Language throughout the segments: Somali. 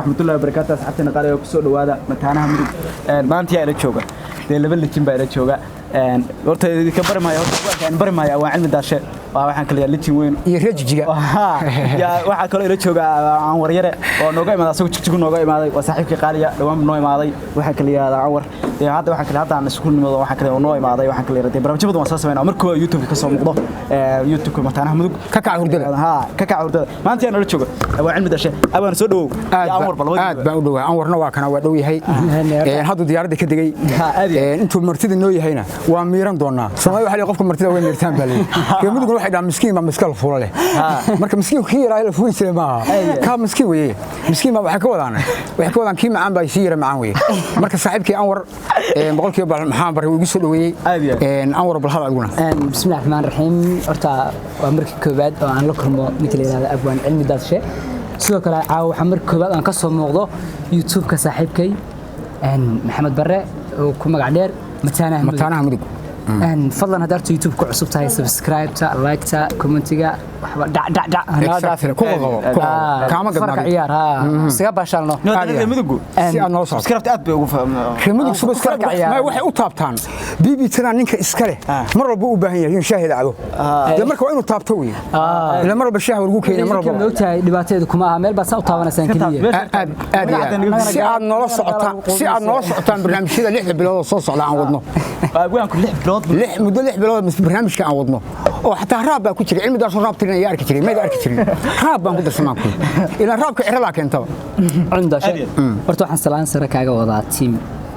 Waraxmatullahi wabarakaatu. Asxaabteena qaaliga, kusoo dhawaada Mataanaha Mudug. Maanta yaa ila jooga? Dee laba lijin baa ila jooga. Horta idinka bari maayo, horta waan bari maaya. Waa Cilmi Daashe, waa waxaan kale lijin weyn iyo reer Jijiga. Waxaa kaloo ila jooga Anwar Yare oo nooga imaaday, asagoo Jigjigu nooga imaaday. Waa saaxiibkii qaaliya, dhawaan noo imaaday. Waxaa kale yidhahdaa Anwar. Dee hadda waxaa kale hadda aan isku nimado, waxaa kale oo noo imaaday, waxaan kale yidhahdaa barnaamijyo badan waan soo sameynaa. Markuu YouTube ka soo muuqdo, YouTube Mataanaha Mudug. Ka kaca hurdada. Ha, ka kaca hurdada. Maanta yaa noola jooga waa Cilmi Daashe. Abaan, soo dhawow. Aad baan u dhowahay. Anwarna waa kana, waa dhow yahay, hadduu diyaaradda ka degay. Intuu martida noo yahayna waa miiran doonaa. Soomaali waxa qofka martida way miirtaan baa leeyahay. Reer Mudugna waxay dhahaan miskiin baa miska la fuula leh. Marka miskiinku kii yaraa la fuuli jiray maaha, kaa miskiin weeye. Miskiin baa waxay ka wadaan, waxay ka wadaan kii macaan baa sii yara macaan weeye. Marka saaxiibkii Anwar 100% maxaan baray uu igu soo dhoweeyey. Anwar, bal hada adiguna. Bismillahi raxmaan raxiim. Horta waa markii koowaad oo aan la kulmo ninka la yidhahdo Abwaan Cilmi Daadshe. Sidoo kale caawa waxaa markii koowaad aan ka soo muuqdo YouTube-ka saaxiibkay Maxamed Barre oo ku magac dheer Mataanaha Mudug. Mataanaha Mudug. Fadlan haddaad horta YouTube ku cusub tahay, subscribe-ta, like-ta, comment-iga, waxba dhac dhac dhac hanala dhaafin. Ku qabo, ku qabo, kaama farka gadnaa. Ciyaar ha isaga baashaalno. Reer Mudugu si aad noola socoto. Subscribe aad bay ugu Reer Mudug subscribe ma waxay u taabtaan BB tana. Ninka iska leh mar walba u baahan yahay inuu shaah cabo. Dee marka waa inuu taabto wey, ila mar walba shaah lagu keenay mar ma walba. Ogtahay dhibaateedu kuma aha, meel baad saa u taabanaysaan keliya. Aad aad iyo aad si aad noola socotaan, si aad noola socotaan barnaamijyada 6da bilood oo soo socda aan wadno. Abwaanku 6 bilood. Muddo 6 bilood barnaamijka aan wadno oo xataa raab baa ku jira. Cilmi Daasoo raab tirin ayaa arki jiray, mayda arki jirin. Raab baan ku darsamaan ku ilaa raabka ciradaa keentaba. Cilmi Daashe, horta waxaan salaan sare kaaga wadaa team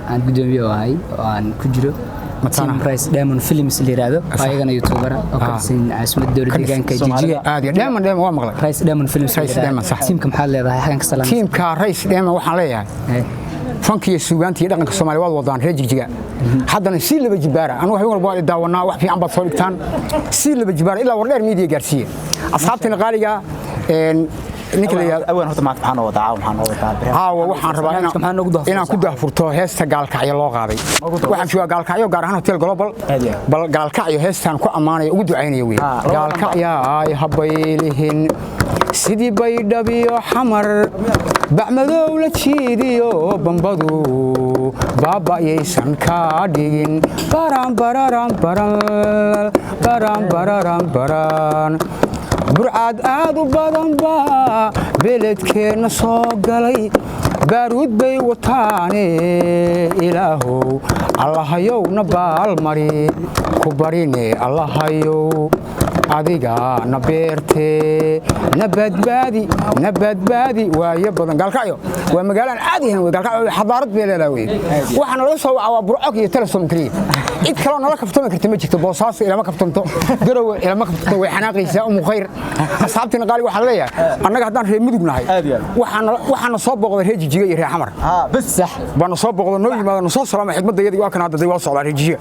aan gudoomiye u ahay oo aan ku jiro, team Rice Diamond Films la yiraahdo, ayagana YouTuber oo ka tirsan caasimadda dowladda deegaanka Jijiga. Aad iyo Diamond, Diamond waa maqlay. Rice Diamond Films. Rice Diamond, sax. Teamka maxaad leedahay xagan ka salaam? Teamka Rice Diamond waxaan leeyahay, fanka iyo suugaanta iyo dhaqanka Soomaaliya waad wadaan reer Jigjiga. Haddana si laba jibaara, anu habeen walba waa daawanaa, wax fiican baad soo dhigtaan. Si laba jibaara ilaa Wardheer Media gaarsiiye. Asxaabteena qaaliga, ninka la yiraahdo Awaan, horta maanta maxaa noo wadaa caawa? Maxaa noo wadaa? Caawa waxaan rabaa inaan ku daahfurto heesta Gaalkacyo loo qaaday. Waxaan joogaa Gaalkacyo, gaar ahaan Hotel Global. Bal Gaalkacyo heestaan ku ammaanaya, ugu ducaynaya wey. Gaalkacyaay habaylihin sidii Baydhabiyo Xamar, bacmadow la jiidiyo bambadu baaba'yaysan kaa dhigin. Baran bararan baran baran bararan baran, burcad aad u badan baa beledkeenna soo galay, baaruud bay wataane. Ilaahow Allahayowna baalmari ku barine, Allahayow adiga na beertee, na badbaadi, na badbaadi waayo badan. Gaalkacyo waa magaalaan caadi ahayn wey. Gaalkacyo xadaarad bay leedahay wey. Waxaana laga soo wacaa waa Burco iyo Telesom keliya. Cid kaloo nala kaftami karta ma jirto. Boosaaso ilama kaftanto, Garowe ilama kaftanto, way xanaaqaysaa Umu Khayr. Asxaabtiina qaali, waxaan leeyahay annaga haddaan reer Mudug nahay, waxaana soo booqday reer Jijiga iyo reer Xamar baana soo booqdo, noo yimaado, noo soo salaama. Xigmadda iyadii waa kan hadda waa socdaa reer Jijiga,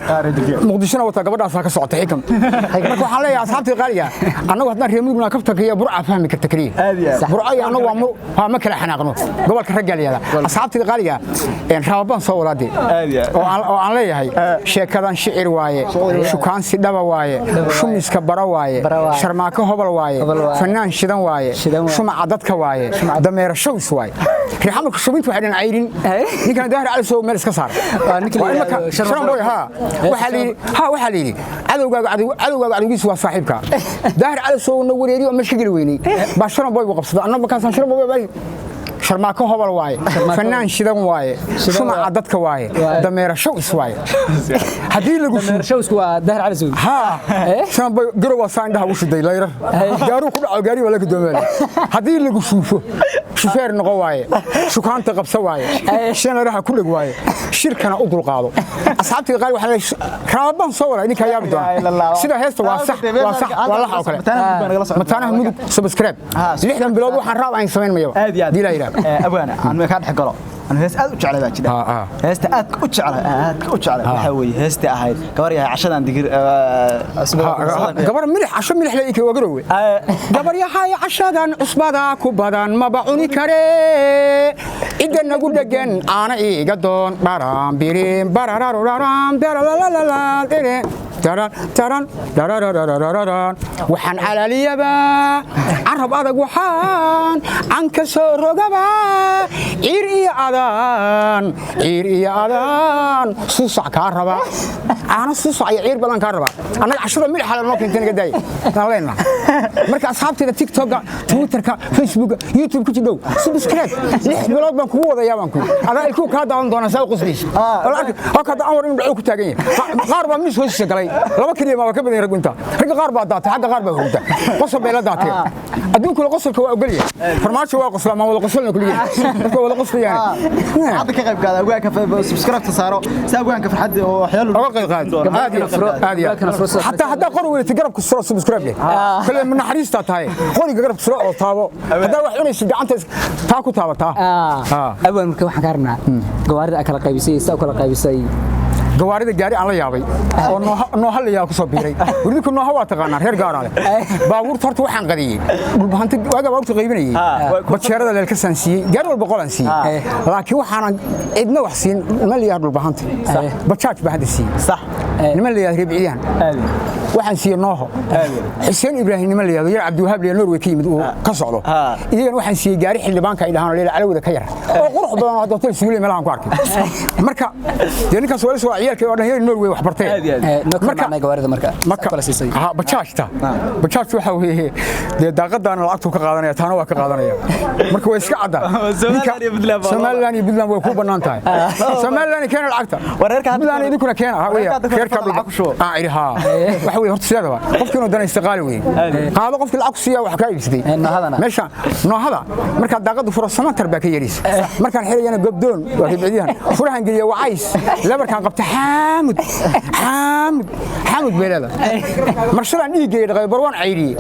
Muqdishona wataa, gabadhaasaa ka socota Xikam. Marka waxaan leeyahay asxaabtii qaaliga, annagu haddaan reer Mudug nahay, kaftanka iyo Burca fahmi karta keliya. Burco iyo annagu waa ma kala xanaaqno, gobolka raggaa la yihahdaa. Asxaabtii qaaliga, raababaan soo wadaade oo aan leeyahay sheekadan shicir waaye, shukaansi dhaba waaye, shumiska bara waaye, Sharmaako hobol waaye, fanaan shidan waaye, shumaca dadka waaye, dameero shaws waaye. Reexamarka shubinta waxay dhan cayrin ninkana Daahir Cali soo meel iska saar. Sharamboy ha, waxaa la yidhi, ha, waxaa la yidhi cadowgaaga cadowgaaga cadowgiisu waa saaxiibka. Daahir Cali soo na wareeriyo oo meesha ka geli weynay baa Sharamboy buu qabsada. Anna markaasaan Sharamboy, Sharmaako hobol waaye, fanaan shidan waaye, shumaca dadka waaye, dameero shaws waaye. Haddii lagu shawsku waa Daahir Cali Sow. Ha, Sharamboy garow waa saa indhaha ugu shiday layrar, gaaruu ku dhaco, gaari waa la gadoomay. Haddii lagu shuufo, shufeer noqo waaye, shukaanta qabso waaye, shanaraha ku dheg waaye, shirkana u dulqaado. Asxaabtii qaali, waxaa raabaan soo wadaa, idinkaa yaabi doona sida heesta. Waa sax, waa sax, waa lax oo kale. Mataanaha Mudug subscribe. 6dan bilood waxaan raab aan samayn mayaba dii laa yidhaah. Abwaana, aan kaa dhex galo. Aan hees aad u jeclay baa jira. Heesta aad u jeclay, aad u jeclay waxa weeye heesta ahayd gabar yahay cashadan digir. Gabar milix, casho milix la ikay, waa Garowe. Gabar yahay cashadan cusbada ku badan maba cuni kare, cidda nagu dhegan caana iiga doon, dharan birin barararararam daralalalala taran taran dararararararan, waxaan calaliyaba carab adag, waxaan can ka soo rogaba. Ciir iyo adaan, ciir iyo adaan suusac kaa rabaa, caano suusac iyo ciir badan kaa rabaa. Annaga cashada milix noo keentay, naga daaya aan leenahay. Marka asxaabtayda TikToka, Twitterka, Facebooka, YouTube ku jidhow, subscribe. 6 bilood baan kugu wadayaa, baan ku adaa ilkuu kaa daawan doonaa saa u qoslaysa. Halka hadda Anwar inuu dhaco ku taagan yahay. Qaar baa miis hoostiisa galay, laba keliya maa ka badan raggu intaa. Ragga qaar baa daatay, xagga qaar baa hurda, qosol bay la daateen. Adduunkuna qosolka waa ogolyahay. Farmaajo waa qoslaa, maan wada qosolna kuligeen, dadka wada qoslayaan. Hadda ka qayb qaada abwaanka, subscribe saaro si abwaanka farxad oo waxyaalo oga qayb qaad. Aad iyo aad iyo xataa haddaa qori weydata, garabka suro, subscribe leh kale ma naxariistaa tahay. Qoriga garabka suro oo taabo. Haddaa wax cunaysid, gacanta taa ku taabataa. Abwaan, marka waxaan ka rabnaa gawaarida aad kala qaybisay, saa u kala qaybisay. Gawaarida gaari aan la yaabay oo Nooha la yaa ku soo biiray. Wurdinku Nooha waa taqaanaa, reer gaara leh baabuurta. Horta waxaan qadiyey Dhulbahanta waaga baabuurta qaybinayay, bajeerada leelkasaan siiyey, gaari walba qolaan siiyey, laakiin waxaanan cidna wax siin niman la yaha Dhulbahanta. Bajaaj baa hadda siiyey niman la yaha reebcidyahan. Waxaan siiyey Nooho Xuseen Ibraahim, niman la yahdo yar Cabdiwahaab la Norway ka yimid uu ka socdo. Iyagana waxaan siiyey gaari xildhibaanka ay dhahaan oo leela calawda ka yar oo qurux badan oo hadda hotel Suguuley meelahan ku arkay. Marka dee ninkaas waa soo ciyaalka oo dhan yar Norway wax bartay. Marka gawaarida marka kala siisay? Ha, bajaajta. Bajaajta waxa weeye dee daaqadaana lacagtu ka qaadanaya, taana waa ka qaadanaya. Marka way iska cadda. Somaliland iyo Puntland way ku bannaan tahay. Somaliland keena lacagta, Puntland idinkuna keena. Ha weeye reerka ah iri. Ha, waxa weeye horta sideedaba qofkii inuu danaysta qaali weeye. Qaado, qofkii lacag ku siiya wax ka iibsatay meesha Noohada. Markaa daaqadu furo, Samatar baa ka yeeraysa. Markaan xirayana Gobdoon waa ribcidyahan. Furahan geliya Wacays, lebarkaan qabta Xaamud, Xaamud, Xaamud bay leedahay. Marshadan dhiiggay dhaqay, barwaan cayriyey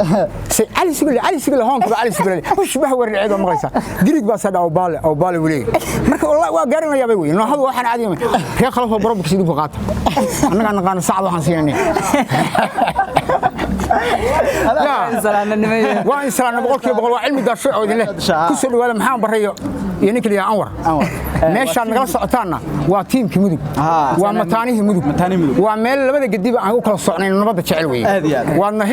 say Cali Sugule, Cali Sugule, hoonkuba Cali Sugule bush bah war ciid oo maqlaysa dirig baa sadha oo baale oo baale waleey. Marka wallahi waa gaarin la yaabay wey. Noohadu waxaan caadi ma reer Khalafo barobka sidii ku qaata. Annaga naqaano sacad waxaan siinay waa insalaana 100%. Waa Cilmi Daarsho oo idin leh ku soo dhawaada. Maxaan barayo iyo ninka liyaa Anwar. Meeshaad nagala socotaanna waa tiimkii Mudug, waa mataanihii Mudug, waa meel labada gediba aan u kala socnayn, nabadda jecel weeye. Waadna